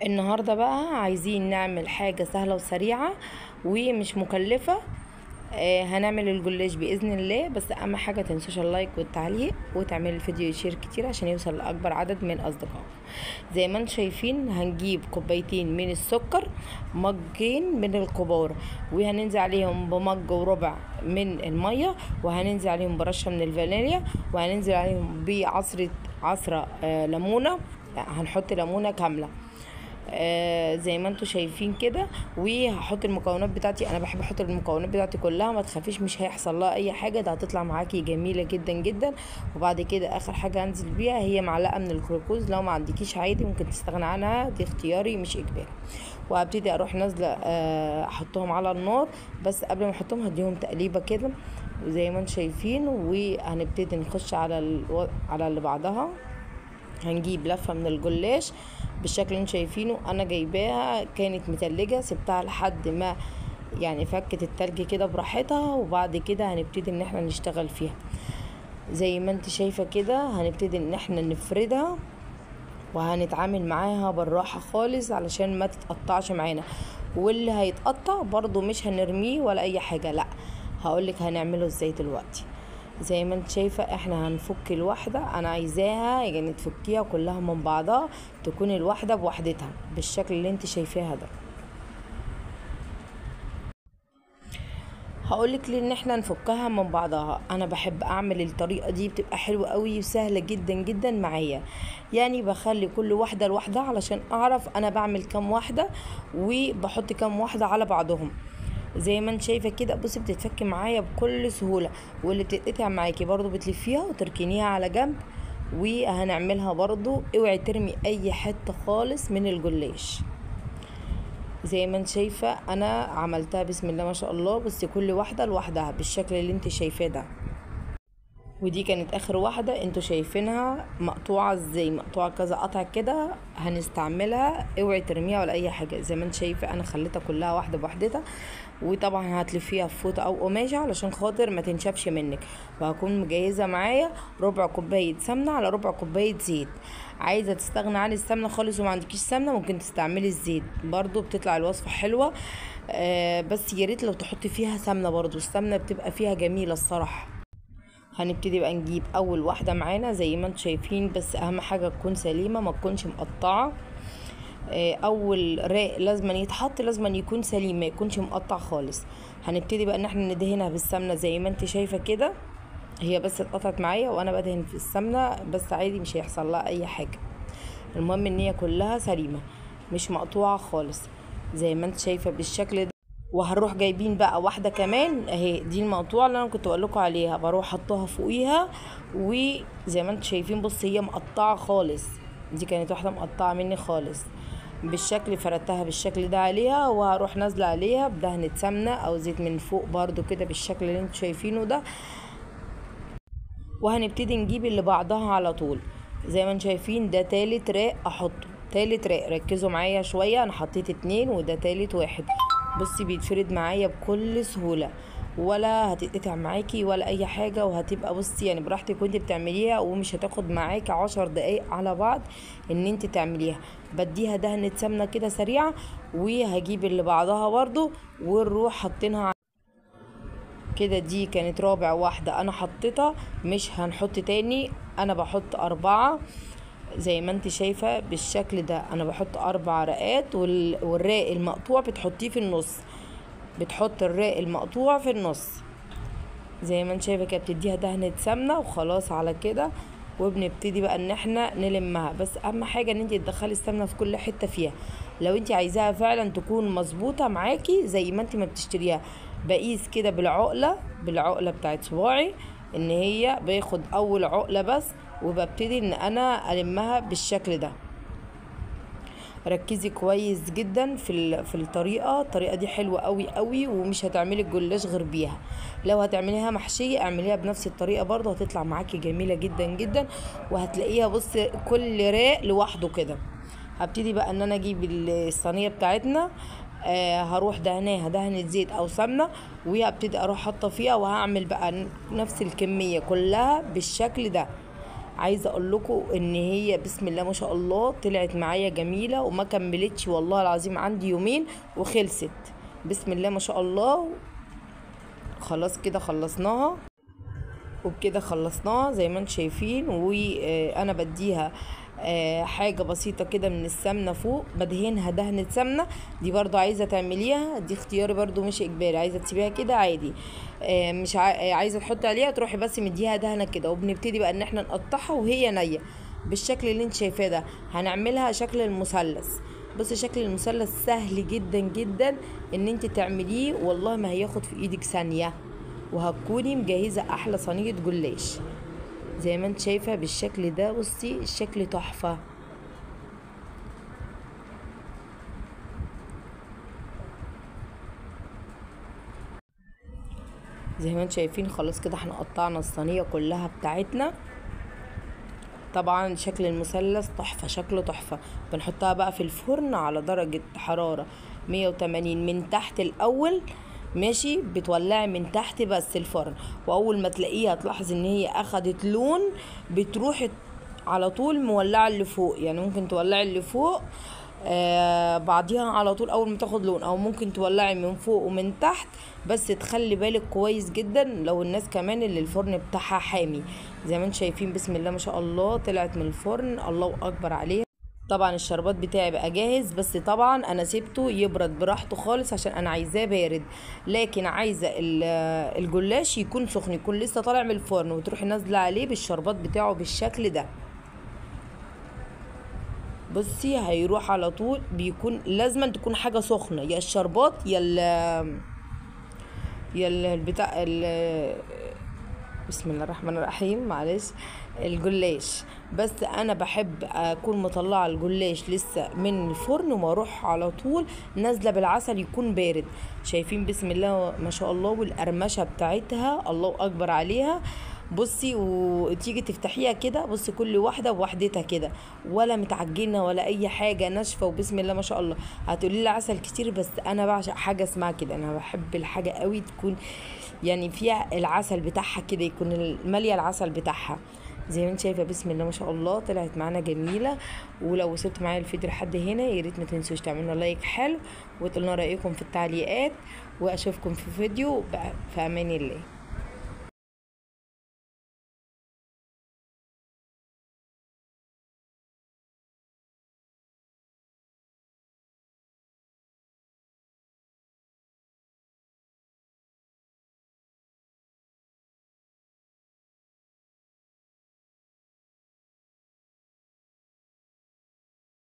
النهارده بقى عايزين نعمل حاجة سهلة وسريعة ومش مكلفة. هنعمل الجلاش باذن الله، بس اهم حاجة تنسوش ال like والتعليق وتعملوا الفيديو share كتير عشان يوصل لاكبر عدد من اصدقائكم. زي ما انتم شايفين هنجيب كوبايتين من السكر، مجين من الكبار، وهننزل عليهم بمج وربع من المية، وهننزل عليهم برشه من الفانيليا، وهننزل عليهم بعصره عصره ليمونه، هنحط ليمونه كاملة زي ما انتم شايفين كده. وهحط المكونات بتاعتي، انا بحب احط المكونات بتاعتي كلها، ما تخافيش مش هيحصل لها اي حاجة، ده هتطلع معاكي جميلة جدا جدا. وبعد كده اخر حاجة هنزل بيها هي معلقه من الجلوكوز، لو ما عندكيش عادي ممكن تستغنى عنها، دي اختياري مش اجباري. وهبتدي اروح نازله احطهم على النار، بس قبل ما احطهم هديهم تقليبه كده وزي ما انتم شايفين. وهنبتدي نخش على على اللي بعدها. هنجيب لفه من الجلاش بالشكل اللي انتم شايفينه، انا جايباها كانت متلجه، سبتها لحد ما يعني فكت التلج كده براحتها، وبعد كده هنبتدي ان احنا نشتغل فيها زي ما انت شايفه كده. هنبتدي ان احنا نفردها وهنتعامل معاها بالراحة خالص علشان ما تتقطعش معانا، واللي هيتقطع برضو مش هنرميه ولا اي حاجة، لا هقولك هنعمله ازاي دلوقتي. زي ما انت شايفه احنا هنفك الواحدة، انا عايزاها يعني تفكيها كلها من بعضها، تكون الواحدة بوحدتها بالشكل اللي انت شايفاها ده. هقولك ليه ان احنا نفكها من بعضها، انا بحب اعمل الطريقة دي، بتبقى حلوة قوي وسهلة جدا جدا معايا. يعني بخلي كل واحدة لوحدها علشان اعرف انا بعمل كام واحدة وبحط كام واحدة على بعضهم. زي ما انت شايفه كده، بصي بتتفك معايا بكل سهولة، واللي بتتقطع معاكي برضو بتلفيها وتركنيها على جنب. وهنعملها برضو، اوعي ترمي اي حتة خالص من الجلاش. زي ما انت شايفه انا عملتها بسم الله ما شاء الله، بس كل واحدة لوحدها بالشكل اللي انت شايفاه ده. ودي كانت اخر واحدة انتوا شايفينها مقطوعة ازاي، مقطوعة كذا قطع كده، هنستعملها اوعي ترميها ولا اي حاجة. زي ما انت شايفه انا خليتها كلها واحدة بوحدتها، وطبعا هتلفيها في فوطه او قماشة علشان خاطر ما تنشفش منك. وهكون مجهزة معايا ربع كوباية سمنه على ربع كوباية زيت. عايزه تستغنى عن السمنة خالص وما عندكيش سمنه ممكن تستعملي الزيت برضو، بتطلع الوصفة حلوة. بس يا ريت لو تحطي فيها سمنه برضو، السمنة بتبقى فيها جميلة الصراحة. هنبتدي بقى نجيب اول واحدة معانا زي ما انتم شايفين، بس اهم حاجة تكون سليمة ما تكونش مقطعه. اول راق لازم يتحط، لازم يكون سليم ما يكونش مقطع خالص. هنبتدي بقى ان احنا ندهنها بالسمنه زي ما انت شايفه كده، هي بس اتقطعت معايا وانا بدهن في السمنة، بس عادي مش هيحصل لها اي حاجة، المهم ان هي كلها سليمة مش مقطوعة خالص زي ما انت شايفه بالشكل ده. وهنروح جايبين بقى واحدة كمان اهي، دي المقطوعة اللي انا كنت بقول لكم عليها، بروح حطها فوقيها. وزي ما انتم شايفين بص هي مقطعه خالص، دي كانت واحدة مقطعه مني خالص بالشكل، فردتها بالشكل ده عليها. وهروح نازله عليها بدهنه سمنه او زيت من فوق برده كده بالشكل اللي انتم شايفينه ده. وهنبتدي نجيب اللي بعضها على طول زي ما انتم شايفين. ده تالت راق احطه، تالت راق، ركزوا معايا شوية، انا حطيت 2 وده تالت واحد. بصي بيتفرد معايا بكل سهولة، ولا هتتقطع معاكي ولا اي حاجة، وهتبقى بصي يعني براحتك وانت بتعمليها، ومش هتاخد معاكي 10 دقايق على بعض ان انت تعمليها. بديها دهنه سمنه كده سريعة، وهجيب اللي بعضها برضو ونروح حاطينها كده. دي كانت رابع واحدة انا حطيتها، مش هنحط تاني، انا بحط 4 زي ما انت شايفه بالشكل ده. انا بحط 4 رقات، والراق المقطوع بتحطيه في النص، بتحط الراق المقطوع في النص زي ما انت شايفه كده، بتديها دهنه سمنه وخلاص على كده. وبنبتدي بقى ان احنا نلمها، بس اهم حاجة ان انت تدخلي السمنة في كل حتة فيها لو انت عايزاها فعلا تكون مظبوطة معاكي زي ما انت ما بتشتريها. بقيس كده بالعقله، بالعقله بتاعت صباعي، ان هي باخد اول عقله بس، وببتدي ان انا المها بالشكل ده. ركزي كويس جدا في الطريقة، الطريقة دي حلوة قوي قوي، ومش هتعملي الجلاش غير بيها. لو هتعمليها محشيه اعمليها بنفس الطريقة برضه، هتطلع معاكي جميلة جدا جدا، وهتلاقيها بص كل راق لوحده كده. هبتدي بقى ان انا اجيب الصينية بتاعتنا، هروح دهناها دهنة زيت او سمنه، وهبتدي اروح حاطه فيها، وهعمل بقى نفس الكمية كلها بالشكل ده. عايزه اقول لكم ان هي بسم الله ما شاء الله طلعت معايا جميلة، وما كملتش والله العظيم عندي يومين وخلصت بسم الله ما شاء الله. خلاص كده خلصناها، وبكده خلصناها زي ما انتم شايفين. وانا بديها حاجة بسيطة كده من السمنة فوق، بدهنها دهنه سمنه. دي برضو عايزه تعمليها، دي اختياري برضو مش اجباري، عايزه تسيبيها كده عادي، مش عايزه تحطي عليها تروحي بس مديها دهنه كده. وبنبتدي بقى ان احنا نقطعها وهي نيه بالشكل اللي انت شايفاه ده. هنعملها شكل المثلث. بصي شكل المثلث سهل جدا جدا ان انت تعمليه، والله ما هياخد في ايدك ثانية، وهتكوني مجهزة احلى صينية جلاش زي ما انت شايفه بالشكل ده. بصي الشكل تحفة. زي ما انت شايفين خلاص كده احنا قطعنا الصينية كلها بتاعتنا. طبعا شكل المثلث تحفة، شكله تحفة. بنحطها بقى في الفرن على درجه حرارة 180 من تحت الاول، ماشي، بتولعي من تحت بس الفرن، واول ما تلاقيها تلاحظي ان هي اخدت لون بتروحي على طول مولعه اللي فوق. يعني ممكن تولعي اللي فوق بعديها على طول اول ما تاخد لون، او ممكن تولعي من فوق ومن تحت، بس تخلي بالك كويس جدا لو الناس كمان اللي الفرن بتاعها حامي. زي ما انتم شايفين بسم الله ما شاء الله طلعت من الفرن، الله اكبر عليها. طبعا الشربات بتاعي بقى جاهز، بس طبعا انا سيبته يبرد براحته خالص عشان انا عايزاه بارد، لكن عايزه الجلاش يكون سخن، يكون لسه طالع من الفرن، وتروحي نازله عليه بالشربات بتاعه بالشكل ده. بصي هيروح على طول. بيكون لازم تكون حاجة سخنة، يا الشربات يا يا البتاع بسم الله الرحمن الرحيم، معلش، الجلاش. بس انا بحب اكون مطلعه الجلاش لسه من الفرن وما اروح على طول نازله بالعسل يكون بارد. شايفين بسم الله ما شاء الله، والقرمشه بتاعتها الله اكبر عليها. بصي وتيجي تفتحيها كده، بصي كل واحدة بوحدتها كده، ولا متعجنه ولا اي حاجة، ناشفة وبسم الله ما شاء الله. هتقولي لي عسل كتير، بس انا بعشق حاجة اسمها كده، انا بحب الحاجة قوي تكون يعني فيها العسل بتاعها كده، يكون ماليه العسل بتاعها. زي ما انت شايفه بسم الله ما شاء الله طلعت معانا جميلة. ولو وصلت معايا الفيديو لحد هنا يا ريت ما تنسوش تعملوا like حلو، وتقولنا رايكم في التعليقات، واشوفكم في فيديو. في امان الله.